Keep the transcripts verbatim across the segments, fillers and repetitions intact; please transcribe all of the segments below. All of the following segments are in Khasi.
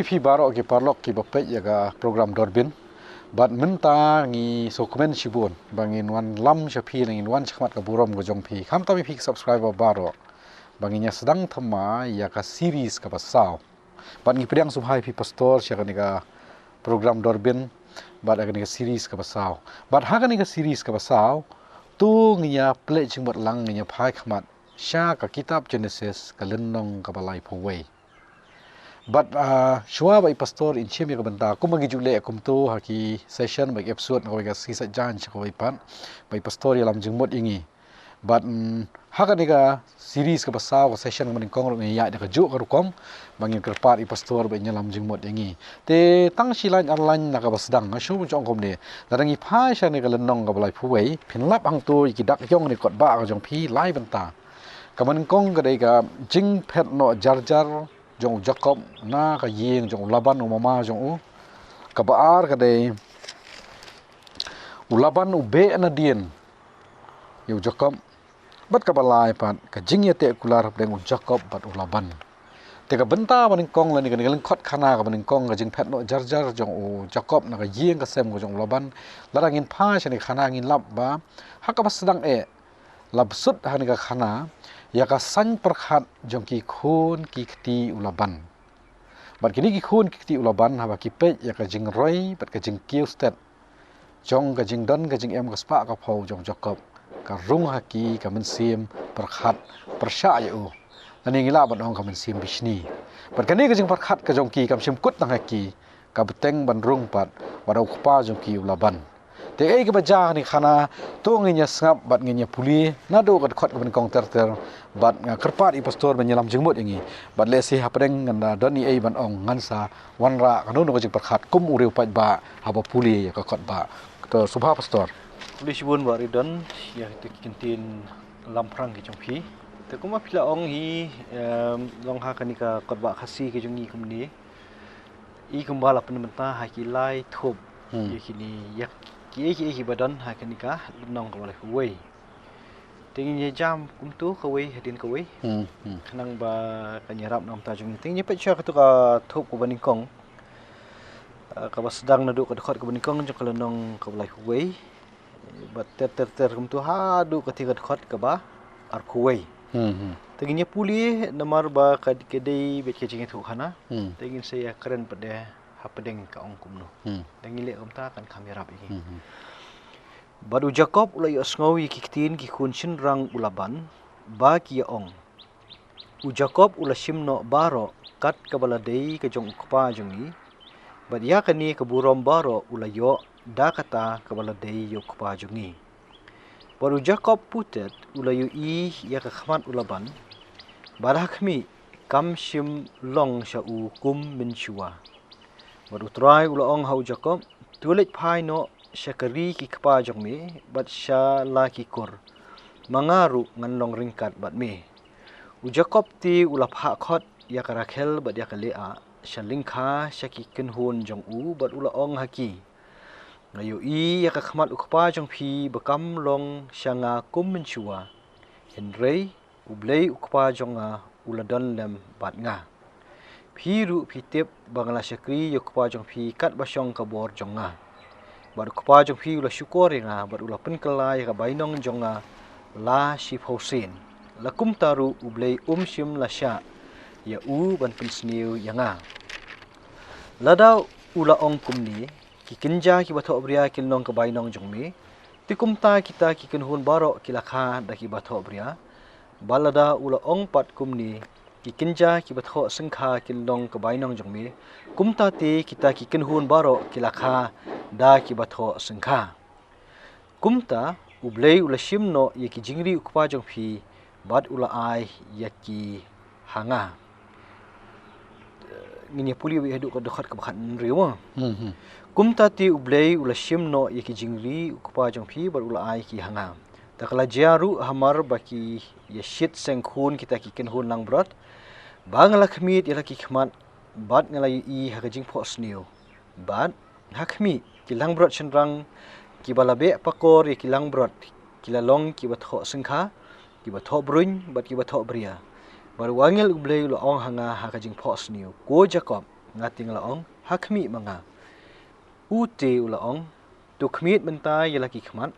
Phi baroh ki paralok kiba peit ïa ka program Dorbin. Bad mynta ngi sngewkmen shibun ba ngin wan lam sha phi, ngin wan shakhmat ka burom ka jong phi. Khamtam ïa phi ki subscriber baroh ba ngin ïa sdang thymmai ïa ka series kaba saw. Bad ngi pdiang sngewbha ïa phi pastor sha kane ka program Dorbin bad ïa kane ka series kaba saw. Bad ha kane ka series kaba saw, to ngin ïa plie jingmut lang, ngin ïa phai khmat sha ka kitab Genesis, ka lynnong kaba laiphew wei. Bad ah, shuwa ba i pastor in shim ïa ka bynta, kumba ngi ju leh kumto ha ki session bad ki episode na kawei ka sngi Saitjaiñ sha kawei pat, ba i pastor ïalam jingmut ïa ngi. Bad mm, ha kane ka series kaba saw, ka session kaba nyngkong ruh ngi ïaid da kajuh ka rukom ba ngin kyrpad i pastor ba in ïalam jingmut ïa ngi. Te tang shi lain ar lain na kaba sdang, nga shu ong kumne. Lada ngi phai sha kane ka lynnong kaba laiphew wei, phin lap hangto ïa ki dak ïong ne kot ba ka jong phi lai bynta. Kaba nyngkong ka dei ka jingphet noh jar jar jong u Jakob na ka ïing jong u Laban, u mama jong u. Kaba ar ka dei u Laban u beh nadien ïa u Jakob. Bad kaba lai pat ka jingïateh kular hapdeng u Jakob bad u Laban. Te ka bynta ba nyngkong lane ka lyngkhot khana kaba nyngkong, ka jingphet noh jar jar jong u Jakob na ka ïing ka sem ka jong u Laban. Lada ngin phai sha kane ka khana ngin lap ba ha kaba sdang eh la bsut ha kane ka khana ïa ka saiñ pyrkhat jong ki khun ki kti u Laban. Bad kine ki khun ki kti u Laban, haba ki peit ïa ka jingroi bad ka jingkiew stet jong ka jingdon ka jingem ka spah ka phew jong u Jakob, ka rung ha ki ka mynsiem pyrkhat pyrshah ïa u, lane ngi lah ban ong ka mynsiem bishni. Bad kane ka jingpyrkhat ka jong ki kam shym kut tang ha ki, ka bteng ban rung pat bad u kpa jong ki u Laban. Te ei kaba jia ha kane ka khana, to ngin ïa sngap bad ngin ïa pule naduh ka dkhot kaba nyngkong ter ter. Bad nga kyrpad i pastor ban ïalam jingmut ïa ngi. Bad lehse hapdeng ngan da don ei ei ban ong, ngan sa wanrah kano kano ka jingpyrkhat kum u riewpaidbah haba pule ïa ka kot ba. To sngewbha pastor. Khublei shibun Bah Ridon ïa kito ki kyntien lamphrang ki jong phi. Te kumba phi la ong hi, em, long ha kane ka kot ba Khasi ka jong ngi kumne. I kumba la pynbynta ha ki lai thup. Hmm. Ïa kine, ïa kiei kiei kiba don ha kane ka lynnong kaba laiphew wei. Te ngin ïa jam kumto kawei hadien kawei. Hmm, hmm. Khnang ba kan ïarap na ka bynta jong ngi. Te ngin ïa peit sha kato ka thup kaba nyngkong. Ah, kaba sdang naduh ka dkhot kaba nyngkong jong ka lynnong kaba laiphew wei. Bad ter ter ter kumto haduh kata ka dkhot kaba arphew wei. Hmm, hmm. Te ngin ïa pule namar ba ka, ka dei beit ka jingïathuhkhana. Hmm. Te ngin sa ïakren pat de hapdeng ka ong kumno. Hmm. Te ngin leh kumta kan kham ïarap ïa ngi. Hmm, hmm. Bad u Jakob u la ïohsngew ïa ki ktien ki khun shynrang u Laban ba ki ïa ong. U Jakob u la shim noh baroh kat kaba la dei ka jong u kpa jong ngi. Bad ïa kane ka burom baroh u la ïoh da kata kaba la dei ïa u kpa jong ngi. Bad u Jakob putet u la ïohi ïa ka khmat u Laban. Bad ha khmih kam shym long sha u kum mynshuwa. Bad u Trai u la ong ha u Jakob, to leit phai noh sha ka ri ki kpa jong me bad sha la ki kur. Ma nga ruh ngan long ryngkat bad me. U Jakob te u la phah khot ïa ka Rakhel bad ïa ka Leah sha lyngkha sha ki kynhun jong u bad u la ong ha ki. Nga ïohi ïa ka khmat u kpa jong phi ba kam long sha nga kum mynshuwa. Hynrei U Blei u kpa jong nga u la don lem bad nga. Phi ruh phi tip ba nga la shakri ïa u kpa jong phi katba shong ka bor jong nga. Bad u kpa jong phi u la shukor ïa nga bad u la pynkylla ïa ka bainong jong nga la shiphew sien. La kumta ruh U Blei um shym la shah ïa u ban pynsniew ïa nga. Lada u la ong kumne, ki kynja kiba thohbria kin long ka bainong jong me. Te kumta kita ki kynhun baroh ki la kha da kiba thohbria. Bad lada u la ong pat kumne, ki kynja kiba thohsyngkha kin long ka bainong jong me. Kumta te kita ki kynhun baroh ki la kha da kiba thohsyngkha. Kumta U Blei u la shim noh ïa ki jingri u kpa jong phi bad u la ai ïa ki ha nga. Ngin ïa pule beit haduh ka dkhot kaba khathynriew mo. Hmm, hmm. Kumta te U Blei u la shim noh ïa ki jingri u kpa jong phi bad u la ai ki ha nga. Te ka la jia ruh hamar ba ki ïa shit seng khun kita ki kynhun langbrot. Ba nga la khmied ïa la ki khmat bad nga la ïohi ha ka jingphohsniew. Bad ha khmih, ki langbrot shynrang kiba la beh pakor ïa ki langbrot, ki la long kiba thohsyngkha, kiba thohbruin bad kiba thohbria. Bad u angel U Blei u la ong ha nga ha ka jingphohsniew, ko Jakob. nga te nga la ong, ha khmih ma nga. U te u la ong, to khmih mynta ïa la ki khmat.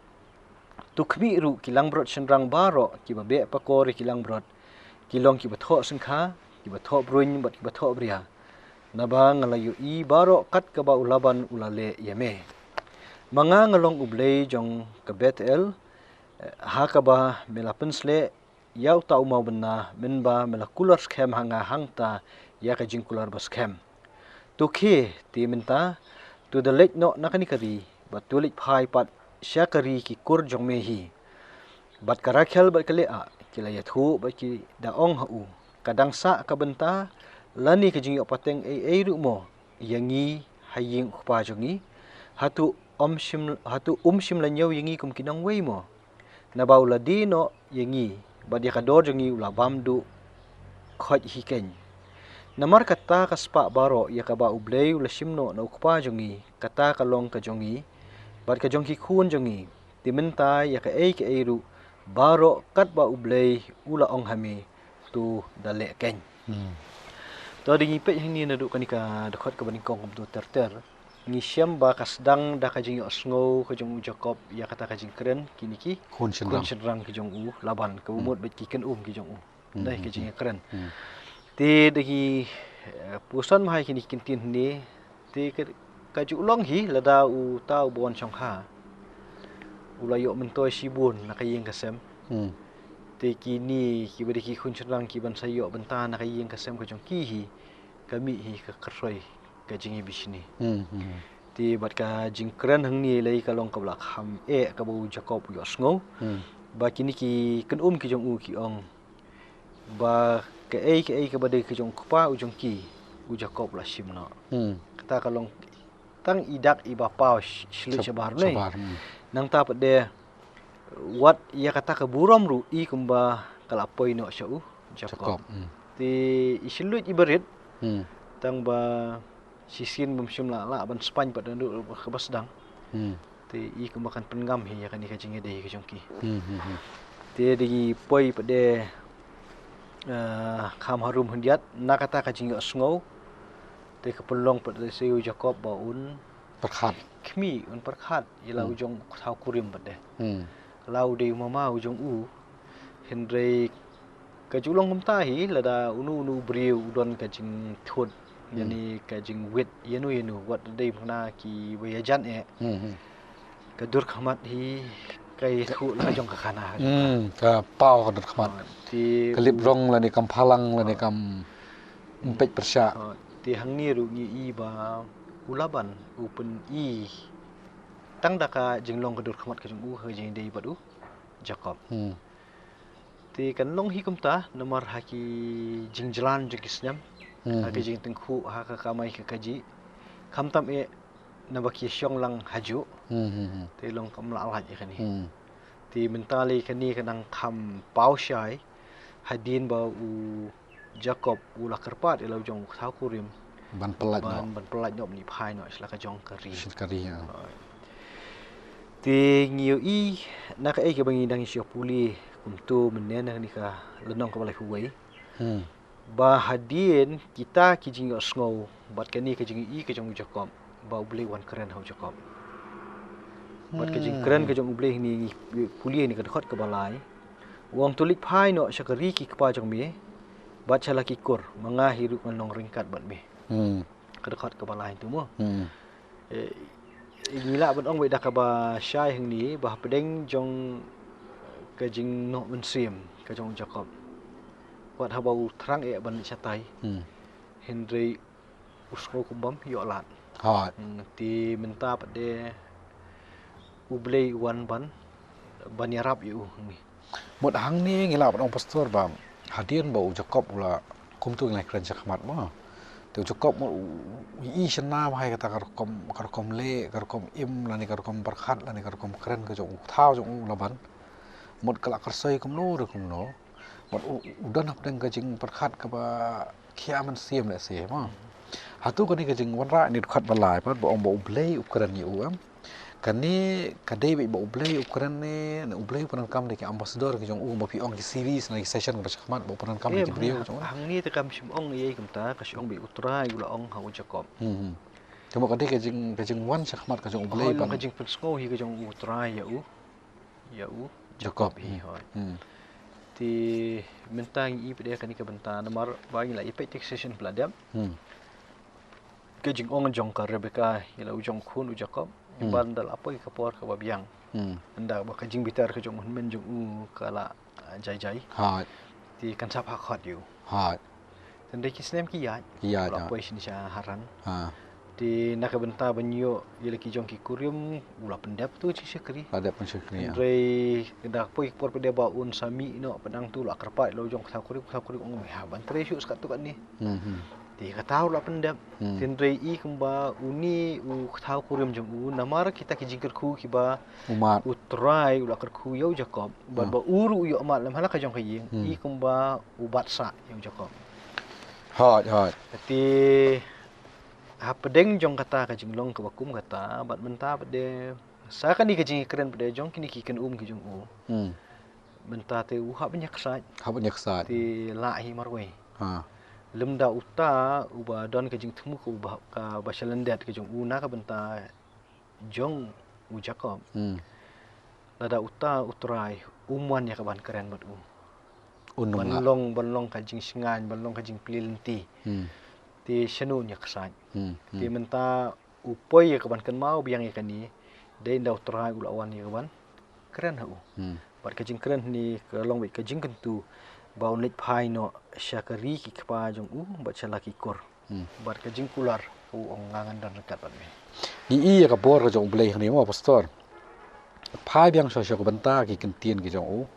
To khmih ruh ki langbrot shynrang baroh kiba beh pakor ïa ki langbrot, ki long kiba thoh syngkha, kiba thoh bruin bad kiba thoh bria. Naba nga la ïohi baroh kat kaba u Laban u la leh ïa me. Ma nga nga long U Blei jong ka Bethel, eh, ha kaba me la pynsleh ïa uta u mawbynna, mynba me la kular skhem ha nga hangta ïa ka jingkular ba skhem. To khie te mynta, to da leit noh na kane ka ri, bad to leit phai pat sha ka ri ki kur jong me hi. Bad ka Rakhel bad ka Leah ki la ïathuh bad ki da ong ha u, ka dang sah ka bynta lane ka jingïoh pateng ei ei ruh mo ïa ngi ha ïing u kpa jong ngi? Hato um shym, hato um shym la ñiew ïa ngi kum ki nongwei mo? Naba u la die noh ïa ngi, bad ïa ka dor jong ngi u la bam duh khoit hi keiñ. Namar kata ka spah baroh ïa kaba U Blei u la shim noh na u kpa jong ngi, kata ka long ka jong ngi bad ka jong ki khun jong ngi. Te mynta ïa kaei kaei ruh baroh katba U Blei u la ong ha me, to da leh keiñ. Hmm. To, da ngi peit hangne naduh kane ka dkhot kaba nyngkong kumto ter ter, ngi shem ba ka sdang da ka jingïohsngew ka jong u Jakob ïa kata ka jingkren kine ki khun shynrang, khun shynrang ki jong u Laban, kaba mut bad ki kynum ki jong u. Hmm, dei ka jingkren. Hmm. Te da ngi, eh, puson bha ïa kine ki ktien hangne. Te ka, ka ju long hi lada uta u Bon Shongha u la ïoh myntoi shibun na ka ïing ka sem. Hmm. Te kine kiba dei ki khun shynrang kiban sa ïoh bynta na ka ïing ka sem ka jong ki hi, ka mih hi ka kyrhoi ka jingïabishni. Hmm, hmm, hmm. Te bad ka jingkren hangne lei ka long kaba la kham eh kaba u Jakob u ïohsngew. Hmm. Ba kine ki kynum ki jong u ki ong ba kaei kaei kaba dei ka jong u kpa u jong ki, u Jakob u la shim noh. Hmm. Kata ka long tang i dak iba paw sh-, shlur shabar, shabar, hmm. Nangta pat de wat ïa kata ka burom ruh i kumba ka la poi noh sha u Jakob. Jakob, hmm. Te i shlur iba rit. Hmm. Tang ba shisien bym shym la lah ban spaiñ pat naduh kaba sdang. Hmm. Te i kumba kan pynngam hi ïa kane ka jingïadei ka jong ki. Hmm, hmm, hmm. Te da ngi poi pat de, eh, kham harum khyndiat na kata ka jingïohsngew. Te ka pynlong pat de sha u Jakob ba un pyrkhat. Khmih, un pyrkhat ïa la u jong u thaw kurim pat de. Hmm. La u dei u mama u jong u. Hynrei ka ju long kumta hi, lada uno uno u briew u don ka jingthut, hmm, ïa ne ka jingwit ïa no ïa no, wat dei mangna kiba ïajan eh. Hmm, hmm. Ka dur khmat hi ka ïathuh la ka jong ka khana. Hmm, ka paw ka dur khmat. Ah, te ka lip u- rong lane kam phalang lane, ah, kam peit pyrshah. Ah, te hangne ruh ngi i ba u Laban u pyni tang da ka jinglong ka dur khmat ka jong u ha ka jingïadei bad u Jakob. Hmm. Te kan long hi kumta namar ha ki jingjlan jong ki snem, hmm, ha ki, hmm, jingtyngkhuh, ha ka kamai ka kajih, khamtam eh naba ki shong lang hajuh. Hmm, hmm, hmm. Te long kam lah lait ïa kane. Hmm. Te mynta lei kane ka nang kham paw shai hadien ba u Jakob u la kyrpad ïa la u jong u thaw kurim ban pyllait noh, ban pyllait noh, ban ïa phai noh sha la ka jong ka ri. Sha ka ri, ïa. Te ngi ïohi na kaei kaba ngi dang ïa shu pule kumto mynne na kane ka lynnong kaba laiphew wei. Hmm. Ba hadien kita ki jingïohsngew bad kane ka jingïohi ka jong u Jakob, ba U Blei u wan kren ha u Jakob. Bad ka jingkren ka jong U Blei hangne ngi pule hangne ka dkhot kaba lai. U ong, to leit phai noh sha ka ri ki kpa jong me bad sha la ki kur, ma nga hi ruh ngan long ryngkat bad me. Hmm. Ka dkhot kaba lai tu mo. Hmm. Eh, ngi lah ban ong beit da kaba shai hangne ba hapdeng jong ka jingnoh mynsiem ka jong u Jakob, wat haba u thrang eh ban leit shatai. Hmm. Hynrei u sngew kum bym ïoh lad. Hooid. Hmm, te mynta pat de U Blei u wan ban, ban ïarap ïa u hangne. Mut hangne ngi lah ban ong pastor ba hadien ba u Jakob u la kumto ngi la kren shakhmat mo. Te u Jakob mut u, u ïohi shynna bha ïa kata ka rukom, ka rukom leh, ka rukom im, lane ka rukom pyrkhat, lane ka rukom kren ka jong u thaw jong u Laban. Mut ka la kyrsoi kumno re kumno. Mut u, u don hapdeng ka jingpyrkhat kaba khia mynsiem lehse mo. Hato kane ka jingwanrah ne dkhot ba lai pat ba ong ba U Blei u kren ïa u em. Kane ka dei beit ba U Blei u kren ne, ne U Blei u pyndonkam da ki ambassador ki jong u, ba phi ong ki series ne ki session kaba shakhmat ba u pyndonkam da ki briew ki jong u. Hangne te kam shym ong ïa kumta, ka shym ong beit, U Trai u la ong ha u Jakob. Hmm. Te mo ka dei ka jing, ka jingwan shakhmat ka jong U Blei, ka jingpynsngew hi ka jong U Trai ïa u, ïa u Jakob hi. Hooid. Te mynta ngi i pat de kane ka bynta namar ba ngi la i peit te ki session ba la dep. Ka jingong jong ka Rebecca ïa la u jong khun u Jakob. Ban da la poi ka por kaba biang. Nda ba ka jingbitar ka jong u hynmen jong u ka la, ah, jai jai. Te kan sa pha khot ïa u. Tang dei ki snem ki ïaid. Ki ïaid, la poi shisha Haran. Te na ka bynta ban ïoh ïa la ki jong ki kurim u la pyndep tu jingshakri. La dep jingshakri. Hynrei da poi ka por pat de ba un sa mih noh pat nangtu la kyrpad la u jong ka thaw kurim, ka thaw kurim ong ha ban trei shuh skat tu katne. Te ka thaw la pyndep. Hynrei i kumba une u ka thaw kurim jong u namar kita ki jingkyrkhu kiba U Trai u la kyrkhu ïa u Jakob. Bad ba u ruh u ïoh mad lem ha la ka jong ka ïing. I kumba u bat sah ïa u Jakob. Hooid, hooid. Te hapdeng jong kata ka jinglong kaba kum kata bad mynta pat de sa kane ka jingkren pat de jong kine ki kynum ki jong u. Mynta te u hap ban ïa ksaid. Hap ban ïa ksaid. Te lah hi marwei. Lymda uta uba don ka jingthmu kaba, kaba shalyndet ka jong u na ka bynta jong u Jakob. Lada uta U Trai um wan ïa ka ban kren bad u. Ban long, ban long ka jingshngaiñ, ban long ka jingplie lynti. Te shano un ïa ksaid. Te mynta u poi ïa ka ban kynmaw biang ïa kane. Dei nda U Trai u la wan ïa ka ban kren ha u. Bad ka jingkren ne ka long bad ka jingkyntu ba un leit phai noh sha ka ri ki kpa jong u bad sha la ki kur. Bad ka jingkular ka u ong nga ngan don ryngkat bad me. Ngi i ïa ka bor ka jong U Blei hangne mo pastor. Phai biang sha, sha ka bynta ki kyntien ki jong u.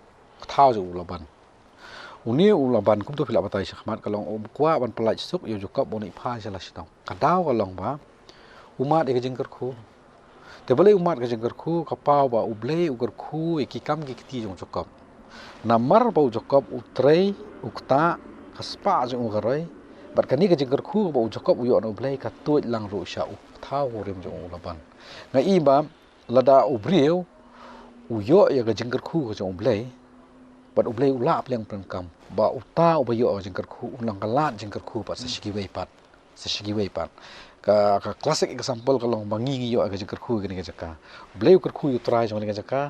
Ka thaw jong u Laban. Une u Laban kumtu phi la batai shakhmat ka long um kwah ban pyllait suk ïa u Jakob ban ïa phai sha la shnong. Ka daw ka long ba u mad ïa ka jingkyrkhu. Te balei u mad ka jingkyrkhu, ka paw ba U Blei u kyrkhu ïa ki kam ki kti jong u Jakob. Namar ba u Jakob u trei, u ktah, ka spah jong u ka roi. Bad kane ka jingkyrkhu ba u Jakob u ïoh na U Blei ka tuid lang ruh sha u ka thaw kurim jong u Laban. Nga i ba lada u briew u ïoh ïa ka jingkyrkhu ka jong U Blei, bad U Blei u lah pynlong pyndonkam ba uta uba ïoh ka jingkyrkhu un long ka lad jingkyrkhu pat sa sha kiwei pat. Sa sha kiwei pat. Ka, ka classic example ka long ba ngi ngi ïoh ka jingkyrkhu kane ka jaka. U Blei u kyrkhu ïa u trai jong kane ka jaka.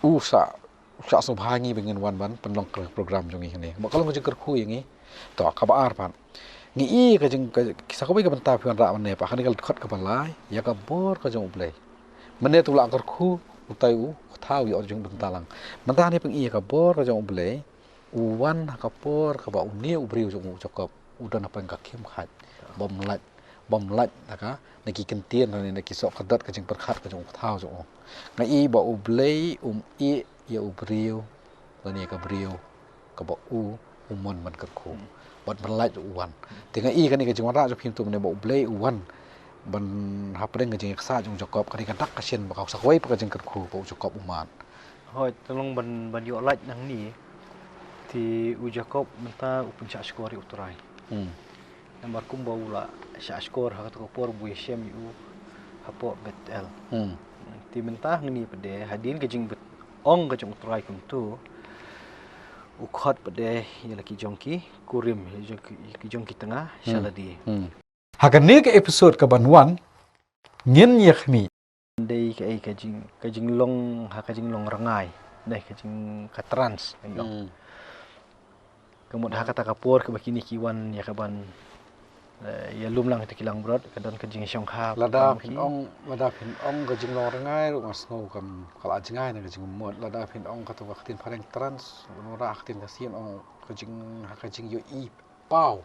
U sa, u sa sngewbha ngi ba ngin wan ban pynlong ka program jong ngi kane. Ba ka long ka jingkyrkhu ïa ngi. To, kaba ar pat. Ngi i ka jing, ka, sa kawei ka bynta phi wanrah mynne pat kane ka dkhot kaba lai ïa ka bor ka jong U Blei. Mynne te u la kyrkhu, utai u thaw ïa u jong bynta lang. Mynta ne pyngi ïa ka bor ka jong U Blei. U wan ha ka por kaba une u briew jong u Jakob u don ha pdeng ka khim khat. Bym lait, bym lait na ka, na ki kyntien ne na ki soh ka dot ka jingpyrkhat ka jong u ka thaw jong u. Nga i ba U Blei um ïeh ïa u briew lane ka briew kaba u, u mon ban kyrkhu. Bad ban lait u wan. Te nga i kane ka jingwanrah jong phi mynta mynne ba U Blei u wan ban hapdeng ka jingïaksaid jong u Jakob, kane ka dak ka shin ba ka sa kawei pat ka jingkyrkhu ba u Jakob u mad. Hooid, te long ban, ban ïoh lait nangne. Te u Jakob mynta u pynshah shkor ïa u Trai. Namar kumba u la shah shkor ha kata ka por ba u ïashem ïa u hapoh Bethel. Te mynta hangne pat de hadien ka jingong ka jong u Trai kumto, u khot pat de ïa la ki jong ki kurim, ïa la ki jong ki, ki jong ki tnga sha lade. Ha kane ka episode kaban wan ngin ïa khmih. Dei kaei ka jing, ka jinglong, ha ka jinglong rngai, dei ka jing, ka trance, ka ïong. Ka mut ha kata ka por kaba kine ki wan ïa kaban, eh, ïalum lang kita ki langbrot, ka don ka jingshongkha. Lada phin ong, lada phin ong ka jinglong rngai ruh nga sngew kam ka la jngai na ka jingmut, lada phin ong kata ka ktien phareng trance, nora ka ktien Khasi ong ka jing, ha ka jingïohi paw.